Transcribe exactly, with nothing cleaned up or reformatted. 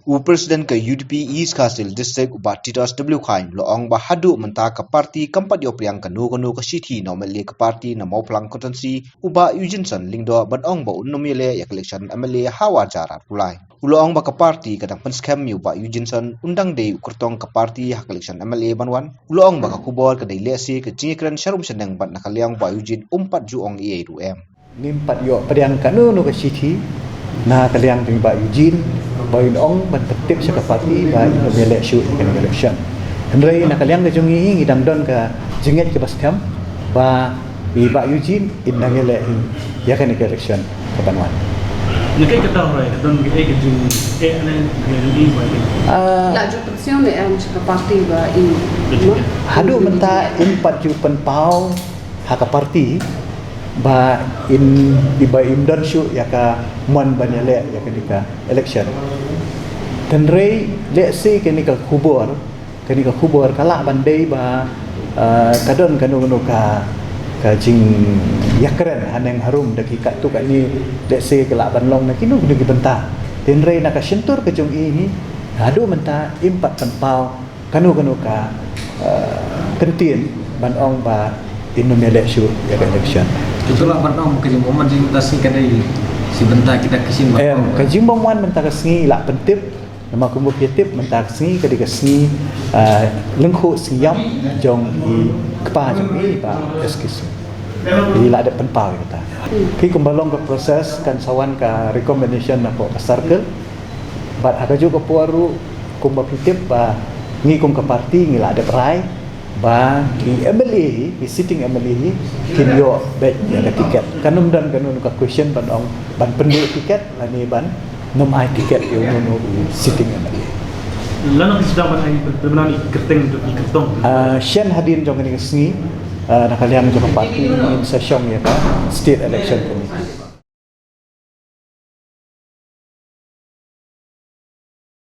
U President ka U D P East Khasi Hills District, u Bah Titus W Chyne, u la ong ba haduh mynta ka party kam pat ïoh pdiang kano kano ka shithi na u M L A ka party na Mawphlang Constituency, u Bah Eugeneson Lyngdoh, ban ong ba un ym ïaleh ïa ka election M L A ha u ar hajar arphew lai. U la ong ba ka party ka dang pynskhem ïa u Bah Eugeneson, un dang dei u kyrtong ka party ha ka election M L A ban wan. U la ong ba ka khubor ka dei lehse ka jingïakren sharum shaneng bad na ka liang u Bah Eugene um pat ju ong ei ei ruh em. Ngim pat ïoh pdiang kano kano ka shithi na ka liang jong i Bah Eugene ba in ong ban pyntip sha ka party ba in ym ïaleh shuh ïa kane ka election. Hynrei na ka liang ka jong ngi, ngi dang don ka jingngeit kaba skhem ba i Bah Eugene in dang ïaleh hi ïa kane ka election kaban wan. Na kaei kata hynrei ka don kaei ka jingeh ne na ka liang jong i ba in Ah, La ju pynshong ne em sha ka party ba in. Haduh mynta in pat ju pynpaw ha ka party ba in, ba im don shuh ïa ka mon ban ïaleh ïa kane ka election. Hynrei lehse kane ka khubor, kane ka khubor ka lah ban dei ba, ah, ka don kano kano ka, ka jingïakren haneng harum da ki katto katne, lehse ka lah ban long na kino kino ki bynta. Hynrei na ka shyntur ka jong i hi, haduh mynta im pat pynpaw kano kano ka, eh, kyntien ban ong ba in ym ïaleh shuh ïa ka election. Ito lah ban ong ka jingbymwan jong ka sngi ka dei shi bynta kita ka sngi ba Em, ong. Ka jingbymwan mynta ka sngi lah pyntip, namar kumba phi tip mynta ka sngi ka dei ka sngi, eh, lyngkhuh sngi ïap jong i kpa jong i Bah S K Syiem. I lah dep pynpaw ïa kata. Ki kumba long ka process kan sa wan ka recommendation na ka circle. Bad ha kajuh ka por ruh kumba phi tip ba ngi kum ka party ngi lah dep rai ba ki M L A hi, ki sitting M L A hi, kin ïoh beit ïa ka tiket. Kan ym don kano ka question ban ong ban pynduh tiket lane ban ym ai tiket ïa uno uno u sitting M L A. Lano ki sdang ban ai pynbna ïa ki kyrteng jong ki kyrtong? Ah, shen hadien jong kane ka sngi, ah, na ka liang jong ka party ngin sa shong ïa ka State Election Committee.